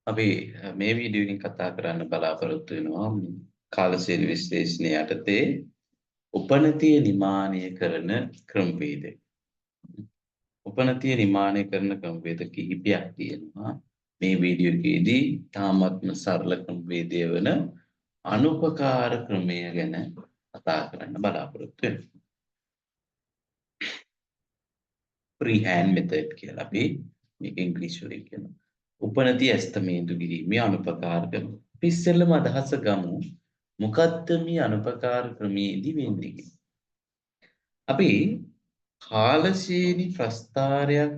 අපි මේ වීඩියෝ එකෙන් කතා කරන්න බලාපොරොත්තු වෙනවා කාලශ්‍රේණි විශ්ලේෂණය යටතේ උපනතිය නිමානය කරන ක්‍රමවේදය. උපනතිය නිමානය කරන ක්‍රමවේද කිහිපයක් තියෙනවා. මේ වීඩියෝ එකේදී තාමත්ම සරල ක්‍රමවේදය වන අනුපකාර ක්‍රමය ගැන කතා කරන්න බලාපොරොත්තු වෙනවා. ෆ්‍රී හෑන්ඩ් මෙතඩ් කියලා අපි මේක ඉංග්‍රීසි වලින් කියනවා. උපනතිය ඇස්තමේන්තු කිරීමේ අනුපකාර ක්‍රම. අපි ඉස්සෙල්ලම අදහස ගමු. මොකද්ද මේ අනුපකාර ක්‍රමයේදී වෙන්නේ කියලා. අපි කාලශ්‍රේණි ප්‍රස්ථාරයක්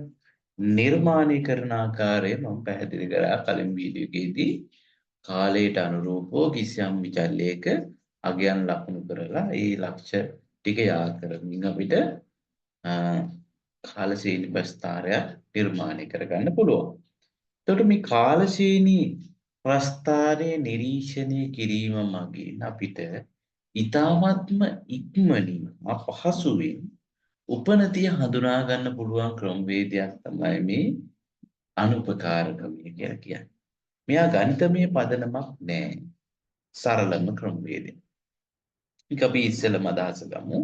නිර්මාණය කරන ආකාරය මම පැහැදිලි කරා කලින් වීඩියෝ එකේදී. කාලයට අනුරූපව කිසියම් විචල්‍යයක අගයන් ලකුණු කරලා ඒ ලක්ෂ්‍ය ටික යා කරමින් අපිට කාලශ්‍රේණි ප්‍රස්ථාරයක් නිර්මාණය කරගන්න පුළුවන්. එතකොට මේ කාලශ්‍රේණි ප්‍රස්ථාරය නිරීක්ෂණය කිරීම මගින් අපිට ඉතාමත්ම ඉක්මනින් පහසුවෙන් උපනතිය හඳුනා ගන්න පුළුවන් ක්‍රමවේදයක් තමයි මේ අනුපකාර ක්‍රමය කියලා කියන්නේ. මෙයා ගණිතමය පදනමක් නෑ. සරලම ක්‍රමවේදයක්. මේක අපි ඉස්සෙල්ලම අදහස ගමු.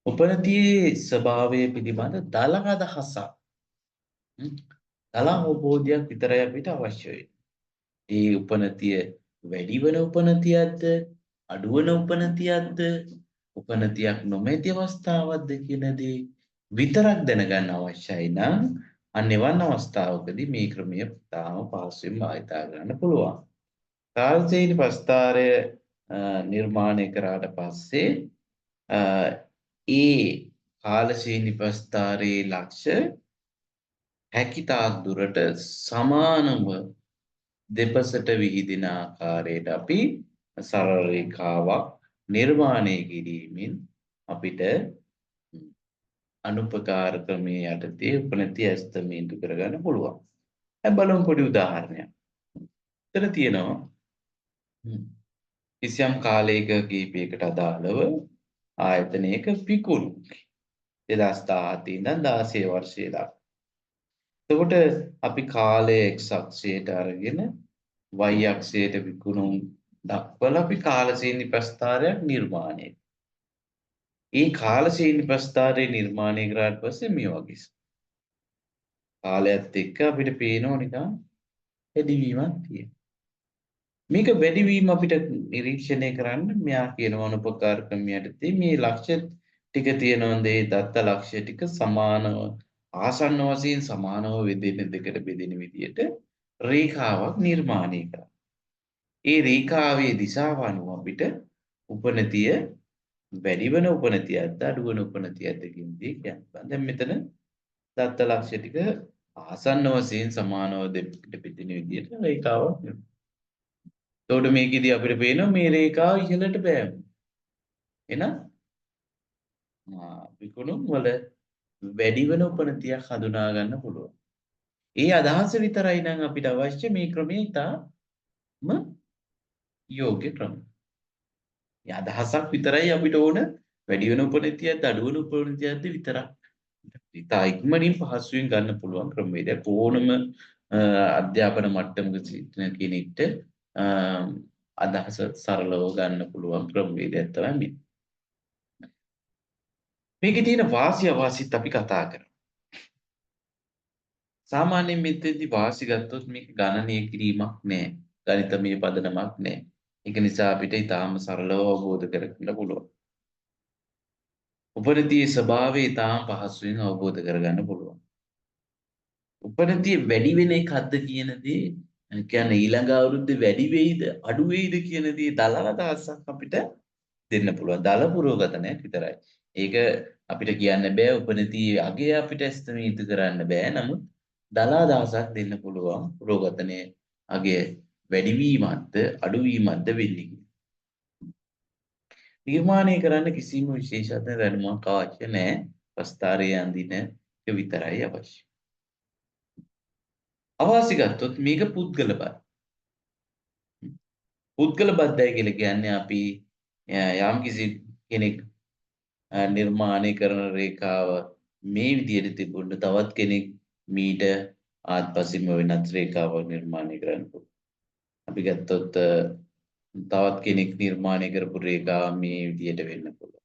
උපනතියේ ස්වභාවය පිළිබඳ දල අදහසක්, දල අවබෝධයක් විතරයි අපිට අවශ්‍ය වෙන්නේ. ඒ උපනතිය වැඩි වෙන උපනතියක්ද, අඩු වෙන උපනතියක්ද, උපනතියක් නොමැති අවස්ථාවක්ද කියන දේ විතරක් දැනගන්න අවශ්‍යයි නම් අන්න එවන් අවස්ථාවකදී මේ ක්‍රමය තාම පහසුවෙන් භාවිතා කරන්න පුළුවන්. කාලශ්‍රේණි ප්‍රස්ථාරය නිර්මාණය කරාට පස්සේ ඒ කාලශ්‍රේණි ප්‍රස්ථාරයේ ලක්ෂ්‍ය හැකිතාක් දුරට සමානව දෙපසට විහිදෙන ආකාරයට අපි සරල රේඛාවක් නිර්මාණය කිරීමෙන් අපිට අනුපකාර ක්‍රමයේ යටතේ උපනති ඇස්තමේන්තු කරගන්න පුළුවන්. දැන් බලමු පොඩි උදාහරණයක්. එතන තියෙනවා කිසියම් කාලයක කීපයකට අදාළව ආයතනයක විකුණු 2017 ඉඳන් 16 වර්ෂය දක්වා. එතකොට අපි කාලය x අක්ෂයට අරගෙන y අක්ෂයට විකුණුම් දක්වලා අපි කාලශ්‍රේණි ප්‍රස්ථාරයක් නිර්මාණය කරනවා. ඒ කාලශ්‍රේණි ප්‍රස්ථාරය නිර්මාණය කරාට පස්සේ මේ වගේ කාලයත් එක්ක අපිට පේනවා නිකන් වැඩිවීමක් තියෙනවා. මේක වැඩිවීම අපිට නිරීක්ෂණය කරන්න මෙයා කියනවා අනුපකාර ක්‍රමය යටතේ මේ ලක්ෂ්‍ය ටික තියෙනවද, ඒ දත්ත ලක්ෂ්‍ය ටික සමානව ආසන්න වශයෙන් සමානව බෙදෙන දෙකට බෙදෙන විදියට රේඛාවක් නිර්මාණය කරා. ඒ රේඛාවේ දිශාව අනුව අපිට උපනතිය වැඩි වෙන උපනතියක්ද අඩු වෙන උපනතියක්ද කියන දේ කියන්න පුළුවන්. දැන් මෙතන දත්ත ලක්ෂ්‍ය ටික ආසන්න වශයෙන් සමානව දෙකට බෙදෙන විදියට රේඛාවක් නිර්මාණය. එතකොට මේකෙදි අපිට පේනවා මේ රේඛාව ඉහළට බෑම. එහෙනම් විකුණුම් වල වැඩි වෙන උපනතියක් හඳුනා ගන්න පුළුවන්. ඒ අදහස විතරයි නම් අපිට අවශ්‍ය මේ ක්‍රමය ඉතාම යෝග්‍ය ක්‍රමය. මේ අදහසක් විතරයි අපිට ඕන, වැඩි වෙන උපනතියක්ද අඩු වෙන උපනතියක්ද විතරක්. ඉතා ඉක්මනින් පහසුවෙන් ගන්න පුළුවන් ක්‍රමවේදයක්. ඕනම අධ්‍යාපන මට්ටමක සිටින කෙනෙක්ට අදහස සරලව ගන්න පුළුවන් ක්‍රමවේදයක් තමයි මේ. මේකේ තියෙන වාසි අවාසිත් අපි කතා කරමු. සාමාන්‍යයෙන් මෙතෙන්දි වාසි ගත්තොත් මේක ගණනය කිරීමක් නෑ. ගණිතමය පදනමක් නෑ. ඒක නිසා අපිට ඉතාම සරලව අවබෝධ කරගන්න පුළුවන්. උපනතියේ ස්වභාවය ඉතාම පහසුවෙන් අවබෝධ කරගන්න පුළුවන්. උපනතිය වැඩි වෙන එකක්ද කියන දේ, කියන්නේ ඊළඟ අවුරුද්දේ වැඩි වෙයිද අඩු වෙයිද කියන දේ දල අදහසක් අපිට දෙන්න පුළුවන්. දල පුරෝගතනයක් විතරයි. ඒක අපිට කියන්න බෑ, උපනතියේ අගය අපිට ඇස්තමේන්තු කරන්න බෑ. නමුත් දල අදහසක් දෙන්න පුළුවන් පුරෝගතනයේ අගය වැඩිවීමක්ද අඩුවීමක්ද වෙන්නේ කියලා. නිර්මාණය කරන්න කිසිම විශේෂඥ දැනුමක් අවශ්‍ය නෑ. ප්‍රස්ථාරය අඳින එක විතරයි අවශ්‍ය. අවාසි ගත්තොත් මේක පුද්ගල බද්ධ. පුද්ගල බද්ධයි කියලා කියන්නේ අපි යම් කිසි කෙනෙක් නිර්මාණය කරන රේඛාව මේ විදිහට තිබුණ තවත් කෙනෙක් මීට ආත්පසින්ම වෙනත් රේඛාවක් නිර්මාණය කරන්න පුළුවන්. අපි ගත්තොත් තවත් කෙනෙක් නිර්මාණය කරපු රේඛාව මේ විදියට වෙන්න පුළුවන්.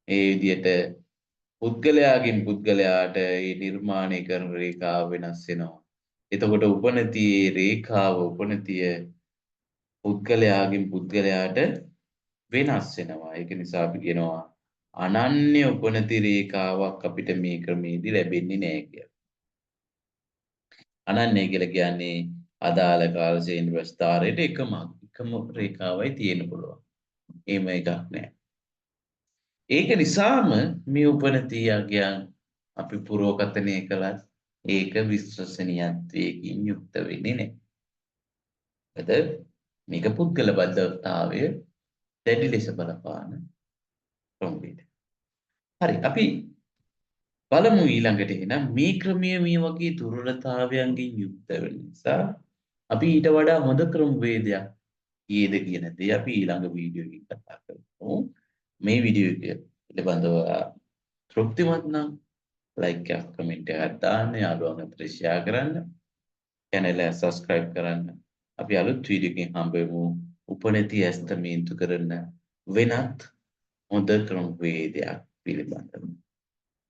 ඒ විදියට පුද්ගලයාගෙන් පුද්ගලයාට ඒ නිර්මාණය කරන රේඛාව වෙනස් වෙනවා. එතකොට උපනතියේ රේඛාව උපනතිය පුද්ගලයාගෙන් පුද්ගලයාට වෙනස් වෙනවා. ඒක නිසා අපි කියනවා අනන්‍ය උපනති රේඛාවක් අපිට මේ ක්‍රමයේදී ලැබෙන්නේ නැහැ කියලා. අනන්‍ය කියලා කියන්නේ අදාළ කාල ශ්‍රේණි ප්‍රස්ථාරයට එකම එකම රේඛාවයි තියෙන්න පුළුවන්. එහෙම එකක් නෑ. ඒක නිසාම මේ උපනති අගයන් අපි පුරෝකථනය කළත් ඒක විශ්වසනීයත්වයකින් යුක්ත වෙන්නේ නැහැ. මොකද මේක පුද්ගල බද්ධතාවය දැඩි ලෙස බලපාන ක්‍රමවේද. හරි, අපි බලමු ඊළඟට. එහෙනම් මේ ක්‍රමය මේ වගේ දුර්වලතාවයන්ගෙන් යුක්ත වෙන නිසා අපි ඊට වඩා හොඳ ක්‍රමවේදයක් කීයද කියන දේ අපි ඊළඟ වීඩියෝ එකකින් කතා කරමු. මේ වීඩියෝ එක පිළිබඳව තෘප්තිමත් නම් ලයික් එකක්, කමෙන්ට් එකක් දාන්න, යාළුවන් අතර ෂෙයා කරන්න, චැනල් එක සබ්ස්ක්‍රයිබ් කරන්න. අපි අලුත් වීඩියෝ එකකින් හම්බ වෙමු, උපනති ඇස්තමේන්තු කරන වෙනත් හොඳ ක්‍රමවේදයක් පිළිබඳව.